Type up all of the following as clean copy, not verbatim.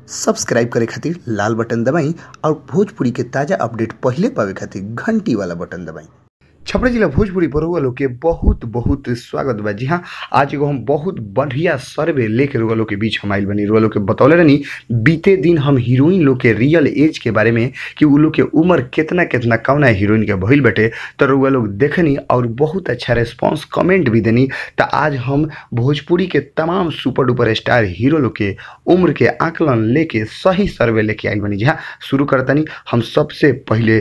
Subscribe करे खातिर लाल button दबाई और भोजपुरी के ताज़ा अपडेट पहिले पावे खातिर घंटी वाला बटन दबाई। छपरा जिला भोजपुरी पर रउआ लोग के बहुत बहुत स्वागत बा। जी हाँ, आज एगो हम बहुत बढ़िया सर्वे लेके रउआ लोग के बीच हम आइल बनी। रउआ लोग के बतौले रहनी बीते दिन हम हीरोइन लोग के रियल एज के बारे में कि उ लोग के उम्र केतना केतना कौना हीरोइन के भइल बाटे, तो रउआ लोग देखनी और बहुत अच्छा रिस्पॉन्स कमेंट भी देनी। तो आज हम भोजपुरी के तमाम सुपर डुपर स्टार हीरो लोग के उम्र के आकलन लेके सही सर्वे लेके आइल बनी। जी हाँ, शुरू करतनी हम सबसे पहले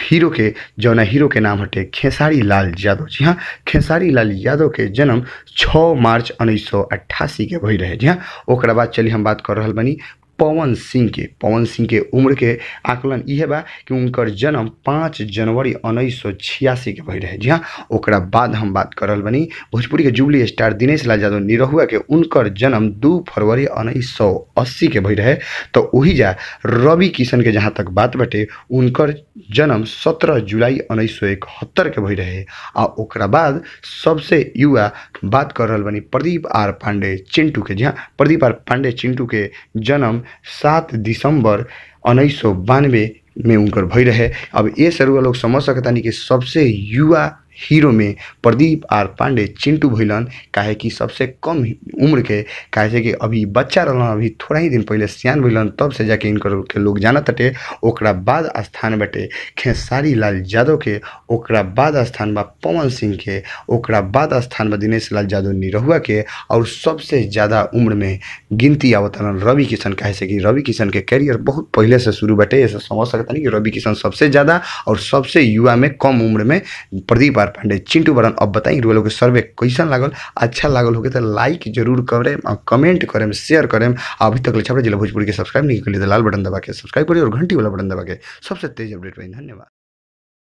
हीरो के, जौना हीरो के नाम हटे खेसारी लाल यादव। जी हाँ, खेसारी लाल यादव के जन्म 6 मार्च 1988 के भई रहे। जी हाँ, ओकरा बाद चलिए हम बात कर रहल बनी पवन सिंह के। पवन सिंह के उम्र के आकलन इहे बा कि उनकर जन्म 5 जनवरी 1986 के भई रहे। जी हाँ, ओकरा बाद हम बात कर रहल बनी भोजपुरी के जुबली स्टार दिनेश लाल यादव निरहुआ के, उनकर जन्म 2 फरवरी 1980 के भई रहे। तो वही जा रवि किशन के जहाँ तक बात बटे उनकर जन्म 17 जुलाई 1971 के भई रहे। आ ओकरा बाद सबसे युवा बात कर रहल बनी प्रदीप आर पांडे चिंटू के। जी हाँ, प्रदीप आर पांडे चिंटू के जन्म 7 दिसंबर 1992 में उनकर भई रहे। अब ये सरुआ लोग समझ सकतानी कि सबसे युवा हीरो में प्रदीप आर पांडे चिंटू भइलन, काहे कि सबसे कम उम्र के, काहे से कि अभी बच्चा रहलन, अभी थोड़ा ही दिन पहले सियान भइलन, तब से जाके इनकर के लोग जानत हटे। ओकरा बाद स्थान बाटे खेसारी लाल यादव के, ओकरा बाद स्थान बा पवन सिंह के, ओकरा बाद स्थान बा दिनेश लाल यादव निरहुआ के, और सबसे ज़्यादा उम्र में गिनती आवतन रवि किशन, काहे से कि रवि किशन के करियर बहुत पहले से शुरू बाटे। ऐसे समझ सकतानी कि रवि किशन सबसे ज़्यादा और सबसे युवा में कम उम्र में प्रदीप आर पांडे चिंटू बरन। अब बताई रउआ लोग के सर्वे कैसन लागल? अच्छा लागल होके तो लाइक जरूर करेम और कमेंट करेम, शेयर करेम। अभी तक छपरा जिला भोजपुरी के सब्सक्राइब नहीं करी तो लाल बटन दबा के सब्सक्राइब करी और घंटी वाला बटन दबा के सबसे तेज अपडेट पाई। धन्यवाद।